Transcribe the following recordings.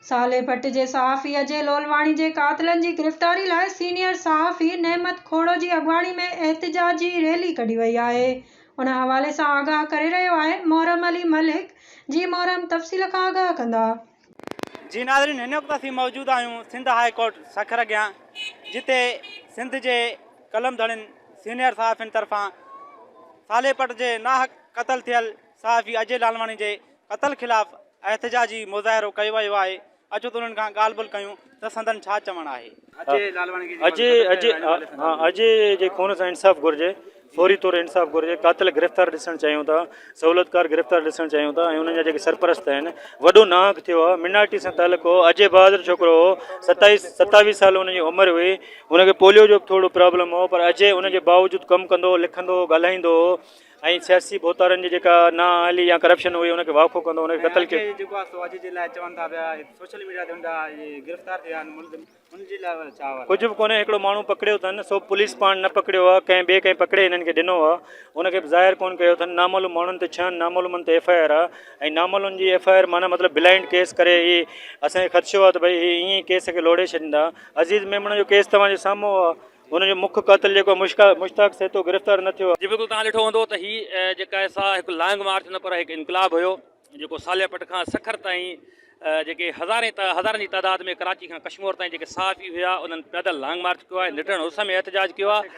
صالح پٽ جي صحافي اجي لولواڻي جي قاتلن جي گرفتاري لاء سينيئر صحافي نعمت کوڙو جي اڳواڻي ۾ احتجاجي ريلي ڪڍي وئي آهي ان حوالي سان آگاهه ڪري رهيو آهي محرم علي ملڪ جي محرم تفصيل کان آگاهه ڪندا. جي ناظرين هن وقت اسين موجود آهيون سنڌ هاء ڪورٽ سکر اڳيان جتي سنڌ جي قلم ڌڻين سينيئر صحافين طرفان صالح پٽ جي ناحق قتل ٿيل صحافي اجي لالواڻي جي قتل خلاف احتجاجي مظاهرو ڪيو ويو آهي اچو ته انهن کان ڳالهه ٻولهه ڪيون ته سندن ڇا چوڻ آهي. اجي لالواڻي کي اجي اجي ها اجي جي خون سان انصاف گهرجي فوري طور انصاف گهرجي قاتل گرفتار ڏسڻ چاهيون ٿا سهولتڪار گرفتار ڏسڻ چاهيون ٿا ۽ انهن جا جيڪي سرپرست آهن وڏو ناحق ٿيو آهي منارٽي سان تعلق هو اجي بهادر ڇوڪرو هو ستاويس ستاويهه سال ان جي عمر هئي ان کي پوليو جو به ٿورو پرابلم هو پر اجي ان جي باوجود ڪم ڪندو هو لکندو هو ڳالهائيندو هو ۽ سياسي ڀوتارن جي جيڪا نااهلي يا ڪرپشن هئي ان کي واکو ڪندو ان کي قتل ڪيو. جيڪو آهي سو اڄ جي لاء چون ٿا پيا سوشل ميڊيا تي ان جا گرفتار ٿيا آهن ملزم ان جي لاء ڇا حوال ڪجهه به ڪونهي هڪڙو ماڻهو پڪڙيو اٿن سو پوليس پاڻ نه پڪڙيو آهي ڪنهن ٻئي ڪنهن پڪڙي هنن کي ڏنو آهي ان کي به ظاهر ڪونه ڪيو اٿن نامعلوم ماڻهن تي ڇهن نامعلومن تي ايف I R آهي ۽ نامعلوم جي ايف I R معنيٰ مطلب بلائنڊ ڪيس ڪري هي اسان کي خدشو آهي ته ڀئي هي ائين ئي ڪيس کي لوڙهي ڇڏيندا عزيز ميمڻ جو ڪيس توهان جي سامهون آهي ان جو مک قاتل جيڪو مشتاق سهتو گرفتار نه ٿيو آهي. جي بلڪل توهان ڏٺو هوندو ته هي جيڪا آهي سا هڪ لانگ مارچ نه پر هڪ انقلاب هيو جيڪو صالح پٽ کان سکر تائين جيڪي هزارين هزارن جي تعداد ۾ ڪراچي کان ڪشمور تائين جيڪي صحافي هيا انهن پيدل لانگ مارچ ڪيو آهي نٽهڻ اس ۾ احتجاج ڪيو آهي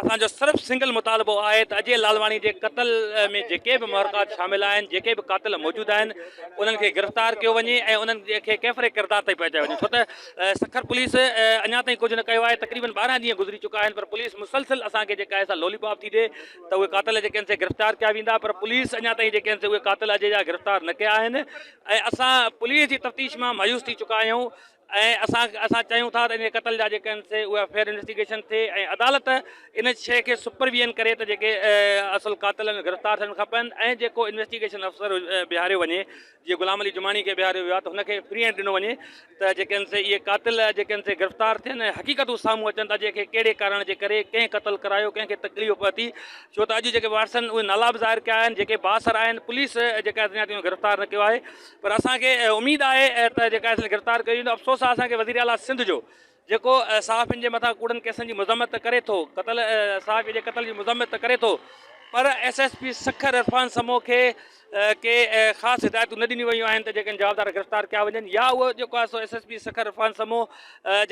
اسان جو صرف سنگل مطالبو آهي ته اجي لالواڻي جي قتل ۾ جيڪي به محرڪات شامل آهن جيڪي به قاتل موجود آهن انهن کي گرفتار ڪيو وڃي ۽ انهن کي ڪيفر ڪردار تائين پهچايو وڃي ڇو ته سکر پوليس اڃا تائين ڪجهه نه ڪيو آهي تقريبن 12 ڏينهن گذري چڪا آهن پر پوليس مسلسل اسان کي جيڪا آهي سا لولي پاپ ٿي ڏي ته اهي قاتل جيڪي آهن سي گرفتار ڪيا ويندا پر پوليس اڃا تائين جيڪي آهن سي اهي قاتل اجي جا گرفتار نه ڪيا آهن ۽ اسان پوليس جي تفتيش مان مايوس ٿي چڪا آهيون ۽ اسان اسان چاهيون ٿا ته ان قتل جا جيڪي آهن سي اها فيئر انويسٽيگيشن ٿئي ۽ عدالت ان شيء کي سپرويزن ڪري ته جيڪي اصل قاتل آهن گرفتار ٿيڻ کپن ۽ جيڪو انويسٽيگيشن افسر بيهاريو وڃي جيئن غلام علي جماڻي کي بيهاريو ويو آهي ته هن کي فري هينڊ ڏنو وڃي ته جيڪي آهن سي اهي قاتل جيڪي آهن سي گرفتار ٿين ۽ حقيقتون سامهون اچن ته اڄ کي ڪهڙي ڪارڻ جي ڪري ڪنهن قتل ڪرايو ڪنهن کي تڪليف پهتي ڇو ته اڄ جيڪي وارثن اهي نالا به ظاهر ڪيا آهن جيڪي بااثر آهن پوليس جيڪا اڃا تائين گرفتار نه ڪيو آهي پر اسان کي اميد آهي ته جيڪا گرفتار ڪيو ويندو افسوس آهي اسان کي وزير اعليٰ سنڌ جو جيڪو صحافين جي مٿان ڪوڙن ڪيسن جي مذمت ته ڪري ٿو، قتل صحافي جي قتل جي مذمت ته ڪري ٿو پر S S P Sukkur Irfan Samoon کي ڪي خاص هدايتون نه ڏنيون ويون آهن ته جيڪڏهن جوابدار گرفتار ڪيا وڃن يا اهو جيڪو آهي سو S S P Sukkur Irfan Samoon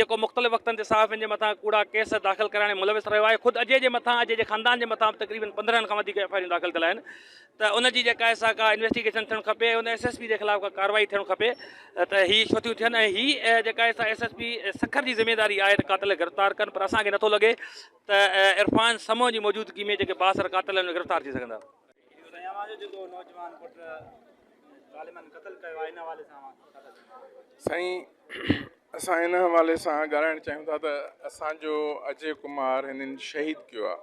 جيڪو مختلف وقتن تي صحافين جي مٿان ڪوڙا ڪيس داخل ڪرائڻ ۾ ملوث رهيو آهي خود اجي جي مٿان اجي جي خاندان جي مٿان به تقريبن 15 کان وڌيڪ ايف I آرون داخل ٿيل آهن ته ان جي جيڪا آهي سا ڪا انويسٽيگيشن ٿيڻ کپي ۽ ان ايس ايس پي جي خلاف ڪا ڪارروائي ٿيڻ کپي ته هي ڇو ٿيون ٿين ۽ هي جيڪا آهي سا ايس ايس پي سکر جي ذميواري آهي ته قاتل گرفتار ڪن پر اسان کي نٿو لڳي ته عرفان سمون جي موجودگي ۾ جيڪي بااثر قاتل آهن گرفتار ٿي سگهندا. سائين اسان ان حوالي سان ڳالهائڻ چاهيون ٿا ته اسان جو اجي ڪمار هنن شهيد ڪيو آهي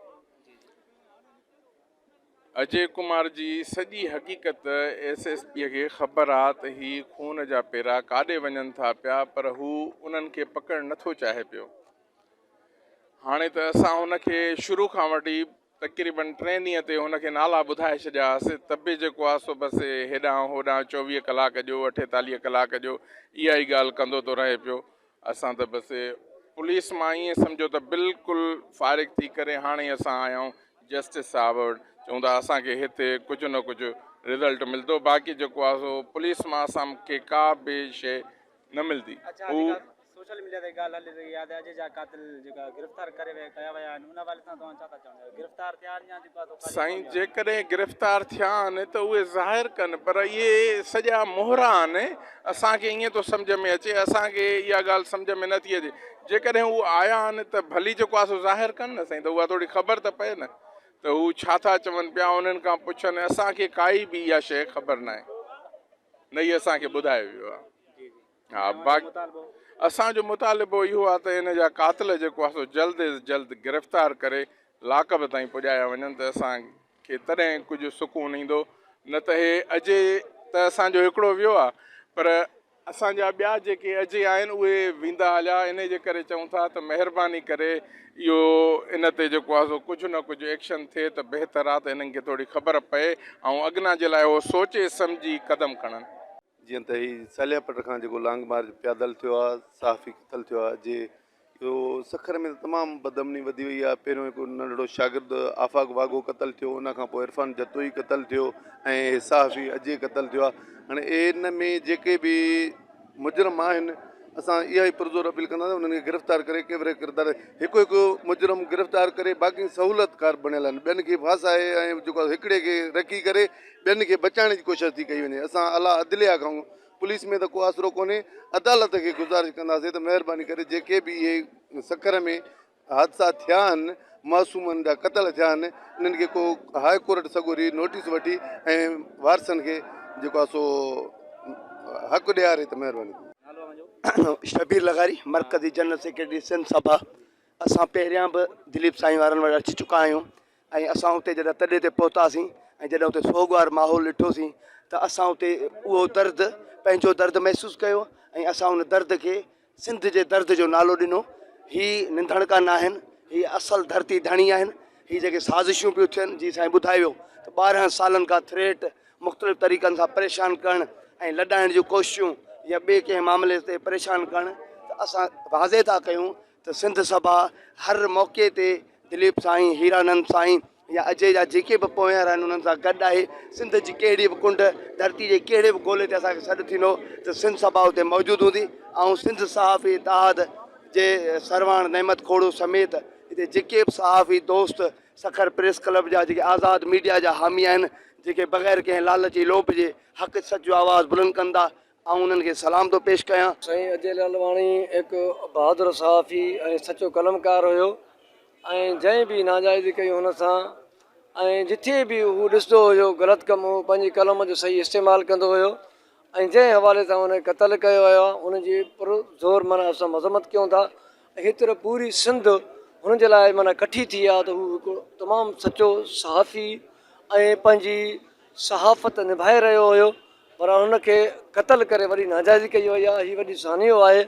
اجي ڪمار جي سڄي حقيقت ايس ايس پي کي خبر آ ته هي خون جا پيرا ڪاڏي وڃن ٿا پيا پر هو انهن کي پڪڙڻ نٿو چاهي پيو. هاڻي ته اسان هن کي شروع کان وٺي تقريبن ٽئين ڏينهن تي هن کي نالا ٻڌائي ڇڏيا هئاسي ته به جيڪو آ سو بس هيڏانهن هوڏانهن 24 ڪلاڪ جو 48 ڪلاڪ جو اها ئي ڳالهه ڪندو ٿو رهي پيو. اسان ته بس پوليس مان ائين سمجهو ته بلڪل فارغ ٿي ڪري هاڻي اسان آيا آهيون جسٽس صاحب وٽ چون ٿا اسان کي هتي ڪجهه نه ڪجهه رزلٽ ملندو باقي جيڪو آهي سو پوليس مان اسان کي ڪا به شيء نه ملندي اڇا هو جيڪا سوشل ميڊيا تي ڳالهه هلي رهي آهي ته اڄ جا قاتل جيڪا گرفتار ڪري ويا ڪيا ويا آهن ان حوالي سان توهان ڇا ٿا چوڻ چاهيو گرفتار ٿيا آهن يا جيڪو آهي سو خالي سائين افواهه آهن؟ جيڪڏهن گرفتار ٿيا آهن ته اهي ظاهر ڪن پر اهي سڄا مهرا آهن اسان کي ائين ٿو سمجهه ۾ اچي اسان کي اها ڳالهه سمجهه ۾ نٿي اچي جيڪڏهن هو آيا آهن ته ڀلي جيڪو آهي سو ظاهر ڪن نه سائين ته اها ٿوري خبر ته پئي نه ته هو ڇا ٿا چون پيا انهن کان پڇن اسان کي ڪائي به اها شيء خبر ناهي نه ئي اسان کي ٻڌايو ويو آهي. ها باقي اسان جو مطالبو اهو آهي ته ان جا قاتل جيڪو آهي سو جلد از جلد گرفتار ڪري لاڪب تائين پڄايا وڃن ته اسان کي تڏهن ڪجهه سڪون ايندو نه ته هي اجي ته اسان جو هڪڙو ويو آهي پر اسان جا ٻيا جيڪي اجي آهن اهي ويندا هليا انهي جي ڪري چئون ٿا ته مهرباني ڪري اهو ان تي جيڪو آهي سو ڪجهه نه ڪجهه ايڪشن ٿئي ته بهتر آهي ته انهن کي ٿوري خبر پئي ۽ اڳنا جي لاء اهو سوچي سمجهي قدم کڻن. جيئن ته هي ساليا پٽ کان جيڪو لانگ مارچ پيادل ٿيو آهي صحافي قتل ٿيو آهي جي اهو سکر ۾ ته تمام بدامني وڌي وئي آهي پهريون هڪ ننڍڙو شاگرد آفاق واگهو قتل ٿيو ان کان پوء عرفان جتوئي قتل ٿيو ۽ صحافي اجي قتل ٿيو آهي هاڻي ان ۾ جيڪي به مجرم آهن اسان اها ئي پرزور اپيل ڪنداسين انهن کي گرفتار ڪري ڪيفر ڪردار هڪ هڪ مجرم گرفتار ڪري باقي سهولتڪار بڻيل آهن ٻين کي ڦاسائي ۽ جيڪو هڪڙي کي رکي ڪري ٻين کي بچائڻ جي ڪوشش ٿي ڪئي وڃي اسان اعليٰ عدليه کان پوليس ۾ ته ڪو آسرو ڪونهي عدالت کي گذارش ڪنداسين ته مهرباني ڪري جيڪي به اهي سکر ۾ حادثا ٿيا آهن، معصومن جا قتل ٿيا آهن، انهن کي ڪو هاء ڪورٽ سڳوري نوٽيس وٺي ۽ وارثن کي جيڪو آهي سو حق ڏياري ته مهرباني ٿيندي. شبير لغاري، مرڪزي جنرل سيڪريٽري سنڌ سڀا، اسان پهريان به دليپ سائين وارن وٽ اچي چڪا آهيون ۽ اسان اتي جڏهن تڏي تي پهتاسين ۽ جڏهن اتي سوڳوار ماحول ڏٺوسين ته اسان اتي اهو درد پنهنجو درد محسوس ڪيو ۽ اسان ان درد کي سنڌ جي درد جو نالو ڏنو. هي ننڌڻڪا ناهن، هي اصل ڌرتي ڌڻي آهن. هي جيڪي سازشون پيون ٿين، جيئن سائين ٻڌايو ويو ته 12 سالن کان ٿريٽ، مختلف طريقن سان پريشان ڪرڻ ۽ لڏائڻ جون ڪوششون يا ٻئي ڪنهن معاملي تي پريشان ڪرڻ ته اسان واضح ٿا ڪيون ته سنڌ سڀا هر موقعي تي دليپ سائين، هيرانند سائين يا اجي جا جيڪي به پوئينر آهن انهن سان گڏ آهي. سنڌ جي ڪهڙي به ڪنڊ، ڌرتي جي ڪهڙي به گولي تي اسان کي سڏ ٿيندو ته سنڌ سڀا اتي موجود هوندي. آئون سنڌ صحافي اتحاد جي سرواڻ نعمت کوڙو سميت هتي جيڪي به صحافي دوست سکر پريس ڪلب جا جيڪي آزاد ميڊيا جا حامي آهن جيڪي بغير ڪنهن لالچ لوڀ جي حق سچ جو آواز بلند ڪن ٿا آئون انهن کي سلام ٿو پيش ڪيان. سائين اجي لالواڻي هڪ بهادر صحافي ۽ سچو قلمڪار هيو ۽ جنهن به ناجائزي ڪئي هن سان ۽ جٿي به هو ڏسندو هيو غلط ڪم هو پنهنجي قلم جو صحيح استعمال ڪندو هيو ۽ جنهن حوالي سان هن کي قتل ڪيو ويو آهي ان جي پر زور معنيٰ اسان مذمت ڪيون ٿا ۽ هيتر پوري سنڌ هن جي لاء معنيٰ ڪٺي ٿي آهي ته هو هڪ تمام سچو صحافي ۽ پنهنجي صحافت نڀائي رهيو هيو پر هن کي قتل ڪري وڏي ناجائزي ڪئي وئي آهي هي وڏي سانحو آهي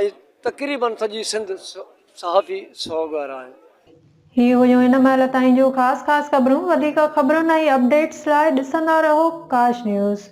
۽ تقريبن سڄي سنڌ صحافي سوڳوار آهن. هي هيون هن مهل تائين جون خاص خاص خبرون وڌيڪ خبرن ۽ اپڊيٽس لاء ڏسندا رهو ڪاش نيوز.